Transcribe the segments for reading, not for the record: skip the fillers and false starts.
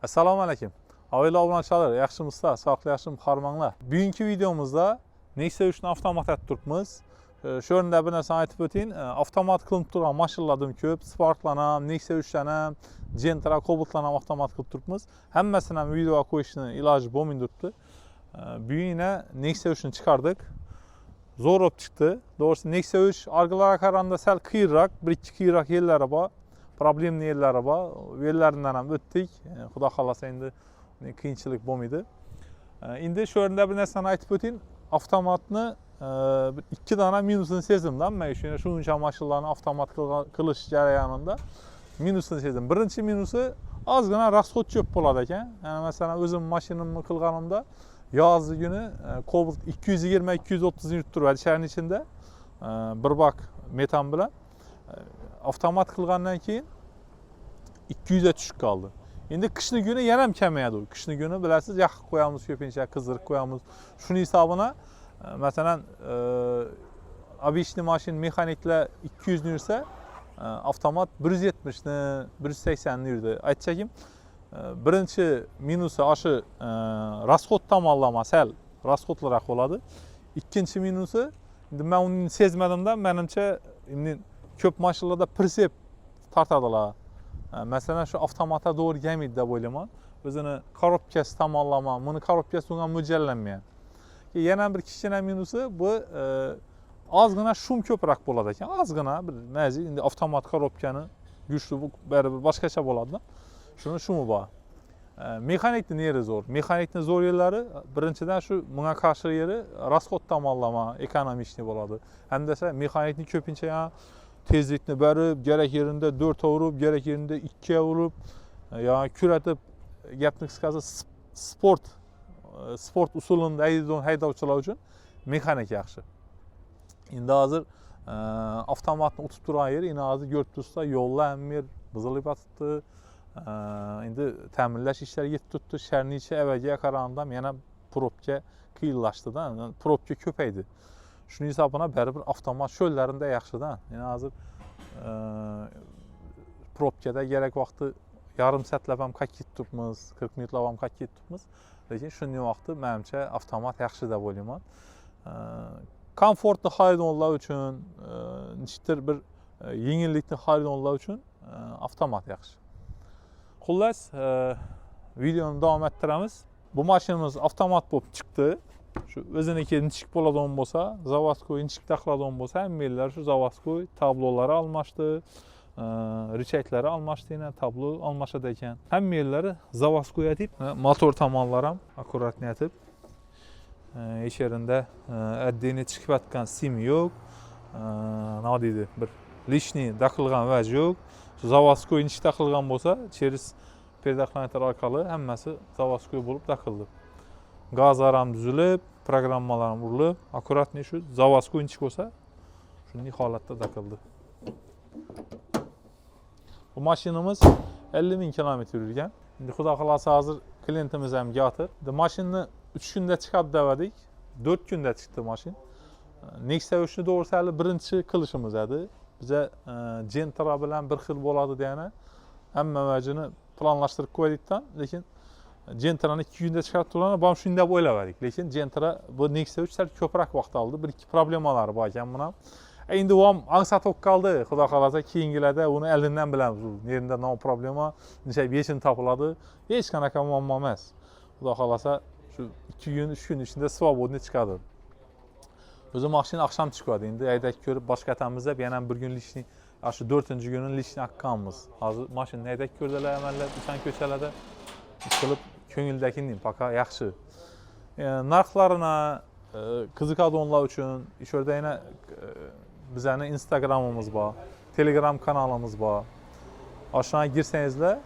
Assalomu alaykum. Avvalo obunachilar, yaxshimisizlar? Sog'lik yaxshimi? Hormanglar. Bugungi videomizda Nexia 3 ni avtomat etib turibmiz. Shu o'rinda bir narsani aytib o'tayin. Avtomat qilinib turgan mashinalardan ko'p, Sparklar ham, Nexia 3 ham, Gentra, Cobaltlar ham avtomat qilib turibmiz. Hammasini ham videoga qo'yishni iloji bo'lmay turibdi. Bugun yine Nexia 3 ni chiqardik. Zo'r bo'lib chiqdi. To'g'risi, Nexia 3 orqalarga qaraganda sal qiyinroq, bir ikki qiyinroq yerlari bor. Problemli yerlari bor. U yerlaridan ham o'tdik. Xudo xohlasa, endi qiyinchilik bo'lmaydi. Endi shu o'rinda bir narsani aytib o'tayin. Avtomatni bir ikki dona minusini sezdim man shuncha mashinalarni avtomat qilish jarayonida minusini sezdim. Birinchi minusi, ozgina расход ko'p bo'ladi ekan. Yani masalan, o'zim mashinamni qilganimda yozgi kuni Cobalt 220-230 yurib turadi shaharning ichida bir bak metan bilan. Avtomat qilgandan keyin 200 ga tushib qoldi. Endi qishni kuni yana ham kamayadi u. Qishni kuni, bilasiz, yoqib qo'yamiz ko'pincha, qizdirib qo'yamiz. Shuni hisobina masalan, обычный mashina mexaniklar 200 ni yursa, avtomat 170 ni, 180 ni yurdi. Aytchakim, birinchi minusi shu расход tomonlama sal расход liroq bo'ladi. Ikkinchi minusi, endi man uni sezmadimda, manimcha, endi ko'p mashinalarda прицеп tortadilar. Masalan, shu avtomatga to'g'ri kelmaydi deb o'ylayman. O'zini коробка si tomonlama, buni коробка si unga mo'ljallanmagan. Yana bir kichkina minusi bu ozgina шум ko'proq bo'ladi ekan, ozgina bir mazi. Endi avtomat коробка ni kuchli, bu baribir boshqacha bo'ladida, shuni шум i bor. Mexanikni yeri zo'r. Mexanikni zo'r yerlari, birinchidan, shu bunga qarshi yeri расход tomonlama экономичный bo'ladi. Hamda mexanikni ko'pincha ya tezlikni berib, kerak yerida 4 urib, kerak yerida 2 urib, yo kuratib, gapni qisqasi, sport usulida haydaydigan haydovchilar uchun mexanik yaxshi. Endi hozir avtomatni o'tib turgan yeri, endi hozir ko'rib turibsizlar, yo'llar hamma yer buzilib yotibdi. Endi ta'mirlash ishlari yetib turibdi. Shaharning ichi avvalgiga qaraganda ham yana пробка qiyinlashdida, пробка ko'paydi. Shuning hisobina baribir avtomat cho'llarida yaxshida. Endi hozir пробка da kerak vaqti yarim soatlab ham qaytib ketib turibmiz, 40 minutlab ham qaytib ketib turibmiz, lekin shunday vaqti manimcha avtomat yaxshi deb o'ylayman. Komfortni xohlaydiganlar uchun, nechikdir bir yengillikni xohlaydiganlar uchun avtomat yaxshi. Xullas, videoni davom ettiramiz. Bu mashinamiz avtomat bo'lib chiqdi. Shu o'ziniki nechik bo'ladigan bo'lsa, заводской nechik taqiladigan bo'lsa, hamma yerlar shu заводской tablolari almashdi, рычаг lari almashdi, yana tablo almashadi ekan, hamma yerlari заводской etib, motor tomonlari ham аккуратный etib, hech yerida отдельный chiqib yotgan sim yo'q, nima deydi, bir лишний taqilgan vaj yo'q. Shu заводской nechik taqilgan bo'lsa, через предохранитель orqali hammasi заводской bo'lib taqildi. Gazlar ham tuzilib, programmalar ham urilib, аккуратный shu заводской nechik bo'lsa, shunday holatda taqildi. Bu mashinamiz 50 ming kilometr yurgan. Endi xudo xohlasa, hozir klientimiz ham yotir. Endi mashinani 3 kunda chiqadi degandik, 4 kunda chiqdi mashin. Nexia 3ni to'g'risi hali birinchi qilishimiz edi. Biza Gentra bilan bir xil bo'ladi degani hamma vajini planlashtirib qo'ydikdan, lekin Gentrani 2 kunda chiqarib turgani bu ham shunday deb o'ylamadik. Lekin Gentra, bu Nexia 3 sal ko'proq vaqt oldi, bir ikki problemalar bor ekan buni ham. Endi u ham ansat bo'lib qoldi. Xudo xohlasa, keyingilarda uni oldindan bilamiz, u yerida nima problema, necha yechim topiladi, hech qanaqa muammo emas. Xudo xohlasa, shu 2 kun, 3 kun ichida свободный chiqadi. O'zi mashina oqshom chiqadi. Endi haydab ko'rib boshqatamiz deb yana bir kun лишний, shu to'rtinchi kuni лишний oqqanmiz. Hozir mashinani haydab ko'rdilar amallab uchan ko'chalarda. Ish qilib ko'ngildagini пока yaxshi. Narxlarini qiziqadiganlar uchun shu yerda yana bizani Instagramimiz bor, Telegram kanalimiz bor. O'shanga girsangizlar,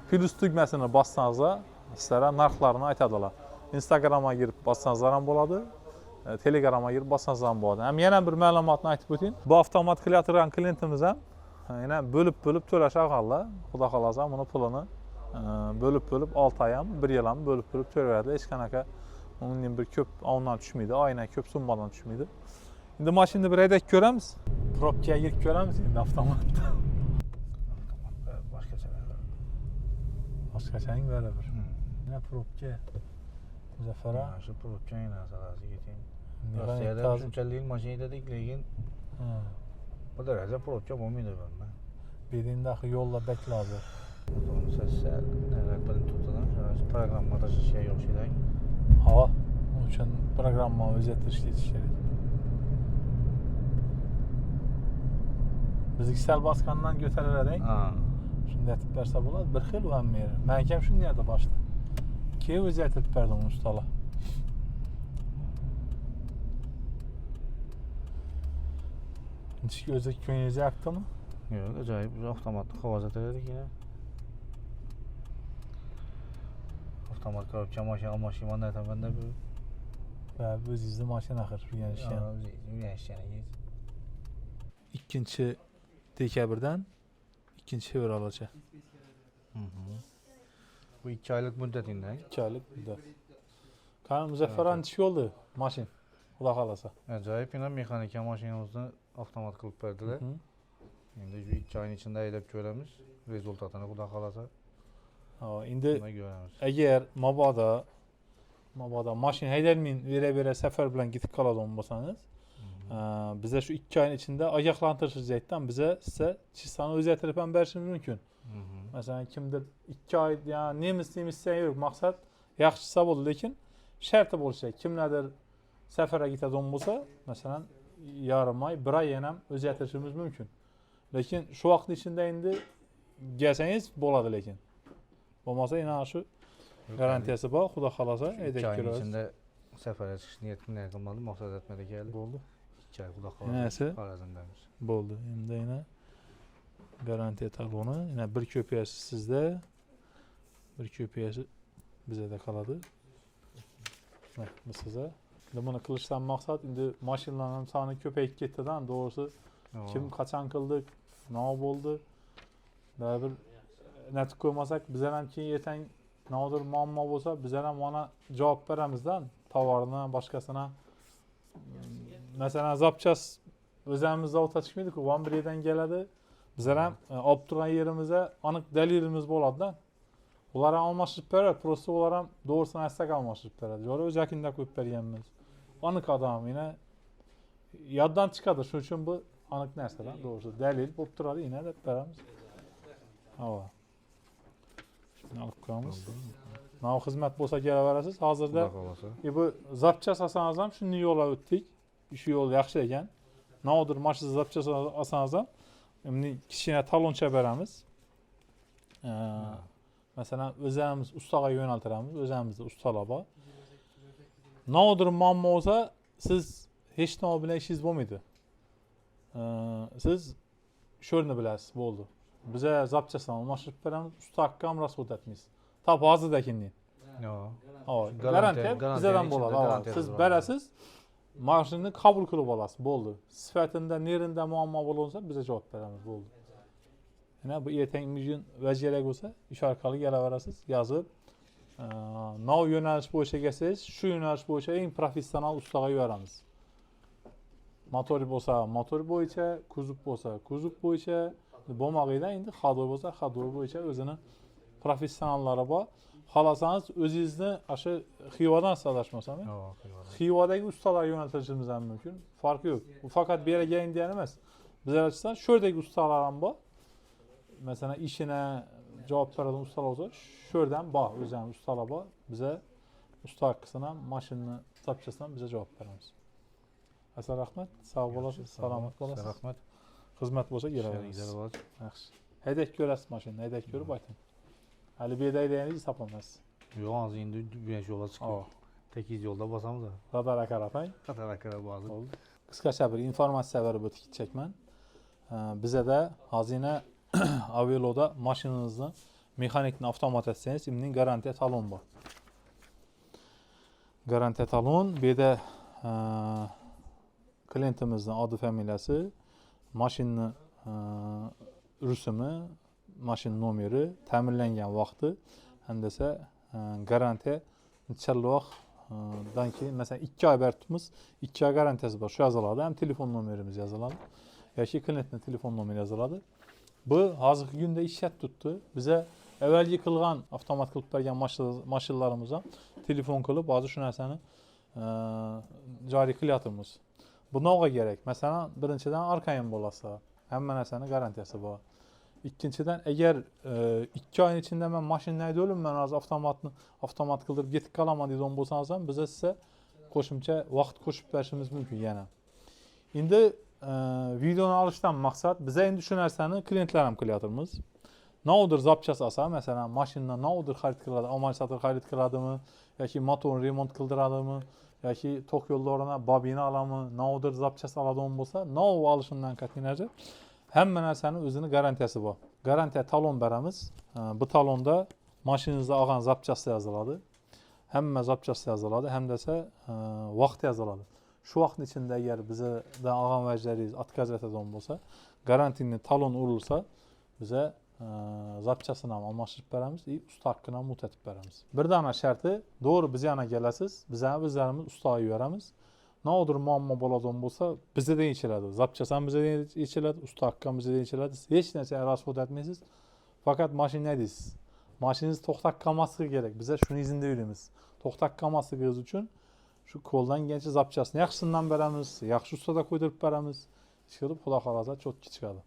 plyus tugmasini bossangizlar, sizlarga narxlarini aytadilar. Instagramga kirib bossangizlar ham bo'ladi, Telegramga kirib bossangizlar ham bo'ladi. Ham yana bir ma'lumotni aytib o'ting. Bu avtomat qilayotgan klientimiz ham yana bo'lib bo'lib to'lash olganlar. Xudo xohlasa, buni pulini bo'lib bo'lib, 6 oy ham, bir yil ham bo'lib bo'lib to'layveradi. Hech qanaqa undan bir ko'p ovundan tushmaydi, oyina ko'p summadan tushmaydi. Endi mashinani bir haydab ko'ramiz, пробка ga girib ko'ramiz endi avtomatda. Boshqacha. Boshqa. Qachang baribir. Yine probka. Muzaffar a. Shu probka narsasi keting. Rossiyada shunchalik mashina dedik, lekin bu daraja probka bo'lmaydi bunda. Bedindagi yo'llar beklardir. Sal birini tutadi, programma tashlashga o'xshaydi. Ha, uning uchun programma o'zgartirish etish kerak. Bizniki sal bosgandan ko'tariladi. Ha. Shunday aytib bersa bo'ladi, bir xil u ham beri. Meniki ham shunday edi boshda. Keyin o'zgartirib berdi uni ustalar. Nechik o'zi ko'nglingiz yoqdimi? Yo'q, ajoyib avtomat havoza dedik yana. Avtomat korobka mashina almashayman aytamanda bu. Va o'zingizni mashina axir o'rganishgan. O'rganishgan. 2 dekabrdan 2 fevralgacha. Bu 2 oylik muddat endi. 2 oylik muddat. Qani Muzaffar aka nechik bo'ldi mashina? Xudo xohlasa. Ajoyib yana mexanika mashinamizni avtomat qilib berdilar. Endi shu 2 oyning ichida haydab ko'ramiz. Rezultatini Xudo xohlasa. Ha, endi agar mabodo mashina haydalmay bera-bera safar bilan ketib qoladigan bo'lsangiz, biza shu 2 oyning ichida ogohlantirishimiz aytdan biza siza chistani o'zgartirib ham berishimiz mumkin. Masalan, kimdir 2 oy, ya'ni nemis yo'q, maqsad yaxshisi bo'ldi, lekin sharti bo'lishi kerak. Kimlardir safarga ketadigan bo'lsa, masalan, yarim oy, bir oy yana ham o'zgartirishimiz mumkin. Lekin shu vaqt ichida endi kelsangiz bo'ladi, lekin bo'lmasa yana shu garantiyasi bor, Xudo xohlasa haydab ko'rasiz. Ichida safarga chiqish niyatini qilmadim, maqsad etmadi keldi. Bo'ldi. 2 oy Xudo xohlasa Xorazmdamiz. Bo'ldi. Endi yana garantiya taloni, yana bir kopiyasi sizda, bir kopiyasi bizda qoladi. Mana bu siza. Endi buni qilishdan maqsad endi mashinalarning soni ko'payib ketdi-dan, to'g'risi kim qachon qildik, nima bo'ldi, baribir natib qo'ymasak, bizlar ham keyin ertang nimadir muammo bo'lsa, bizlar ham ona javob beramizdan, tovarini, boshqasini. Masalan, zapchas o'zimiz zavodga chiqmaydi-ku, Vambriyadan keladi. Bizlar ham olib turgan yerimizda aniq dalilimiz bo'ladi-da. Ular ham almashtirib beradi, prosta ular ham to'g'risini aytsak almashtirib beradi. Yo'q, o'z yakunda qo'yib berganmiz. Aniq odam, yana yoddan chiqadi, shuning uchun bu aniq narsadan, to'g'risi dalil bo'lib turadi, yana deb beramiz. Ha. Shuni olib qo'yamiz. Nav xizmat bo'lsa kelaverasiz. Hozirda bu zapchas olsangiz ham shunday yo'lga o'tdik. Shu yo'l yaxshi ekan. Navdir mashina zapchas olsangiz ham endi kichkina taloncha beramiz. Masalan, o'zimiz ustaga yo'naltiramiz, o'zimizda ustalar bor. Navdir muammo bo'lsa, siz hech nima bilan ishingiz bo'lmaydi. Siz sho'rni bilasiz, bo'ldi. Biza zapchasini almashtirib beramiz, usta haqqi ham rasxod etmaysiz. Tap hozirdagining. Yo'q. Ha, garantiya bizadan bo'ladi. Siz berasiz, mashinani qabul qilib olasiz, bo'ldi. Sifatida, nerida muammo bo'lsa, biza javob beramiz, bo'ldi. Yana bu ertangi kun vaziyat bo'lsa, ish orqali kelaverasiz, yozib, nov yo'nalish bo'yicha kelsangiz, shu yo'nalish bo'yicha eng professional ustaga yuboramiz. Motor bo'lsa, motor bo'yicha, kuzov bo'lsa, kuzov bo'yicha, bo'lmog'ida endi xadoy bo'lsa, xadoy bo'yicha o'zini professionallari bor. Xohlasangiz o'zingizni o'sha Xivadan adashmasam, Xivadagi ustalarga yo'naltirishimiz ham mumkin. Farqi yo'q. Bu faqat bu yerga keling degani emas. Bizlar aytsak, shu yerdagi ustalar ham bor. Masalan, ishini javob beradigan ustalar bo'lsa, shu yerdan bor, o'zimiz ustalar bor. Biza usta haqqisini ham, mashinani zapchasini ham biza javob beramiz. Asal rahmat, sog' bo'lasiz, salomat bo'lasiz. Rahmat. Xizmat bo'lsa kelaverasiz. Yaxshi. Haydab ko'rasiz mashinani, haydab ko'rib ayting. Hali bu yerda haydaganingiz hisoblanmas. Yo'q, hozir endi yo'lga chiqib, tekis yo'lda bosamiz. Radar akarapang. Radar akarab bosib. Qisqacha bir informatsiya berib o'tib ketchakman. Bizada hozirgina Aveloda mashinangizni mexanikni avtomat etsangiz, imning garantiya talon bor. Garantiya talon bu yerda klientimizning odi familiyasi, mashinani rusumi, mashina nomeri, ta'mirlangan vaqti hamda esa garantiya necha vaqtdan keyin, masalan 2 oy beribmiz, 2 oy garantiyasi bor. Shu yoziladi, ham telefon nomerimiz yoziladi yoki klientning telefon nomeri yoziladi. Bu hozirgi kunda ishlab turibdi. Biza Avvalgi qilgan avtomat qilib bergan mashinalarimiz ham telefon qilib hozir shu narsani joriy qilyapmiz. Bu nima kerak? Masalan, birinchidan arqayin bo'lasa, hamma narsani garantiyasi bor. Ikkinchidan, agar 2 oyning ichida man mashinani haydayman, man hozir avtomatni avtomat qildirib ketib qolaman deydigan bo'lsangiz ham, biz sizga qo'shimcha vaqt qo'shib berishimiz mumkin yana. Endi videoni olishdan maqsad, biz endi shu narsani klientlar ham qilyapmiz. Nodir запчасть olsa, masalan, mashina nodir xarid qiladi, amortizator xarid qiladimi yoki motorni remont qildiradimi yoki tok yo'llarini bobina oladimi, nodir запчасть oladigan bo'lsa, nov olishidan qat'iy nazar hamma narsani o'zini garantiyasi bor. Garantiya talon beramiz. Bu talonda mashinangizda olgan запчасть yoziladi. Hamma запчасть yoziladi, hamda esa vaqt yoziladi. Shu vaqtni ichida agar bizdan olgan vajlaringiz отказ etadigan bo'lsa, garantiyni talon urilsa, biza запчасть ini ham almashtirib beramiz и usta haqqini ham o'tatib beramiz. Bir dona sharti, to'g'ri biz yana kelasiz, bizani o'zlarimiz ustaga yuboramiz. Nodir muammo bo'ladigan bo'lsa, bizdan yechiladi. Запчасть ham bizdan yechiladi, usta haqqi ham bizdan yechiladi. Siz hech narsaga расход etmaysiz. Faqat mashina haydaysiz. Mashinangiz to'xtab qolmasligi kerak. Biza shuni izinda yuramiz. To'xtab qolmasligingiz uchun shu qo'ldan kelgancha запчасть ni yaxshisidan beramiz, yaxshi ustada qo'ydirib beramiz. Ish qilib, xudo xohlasa, чётко chiqadi.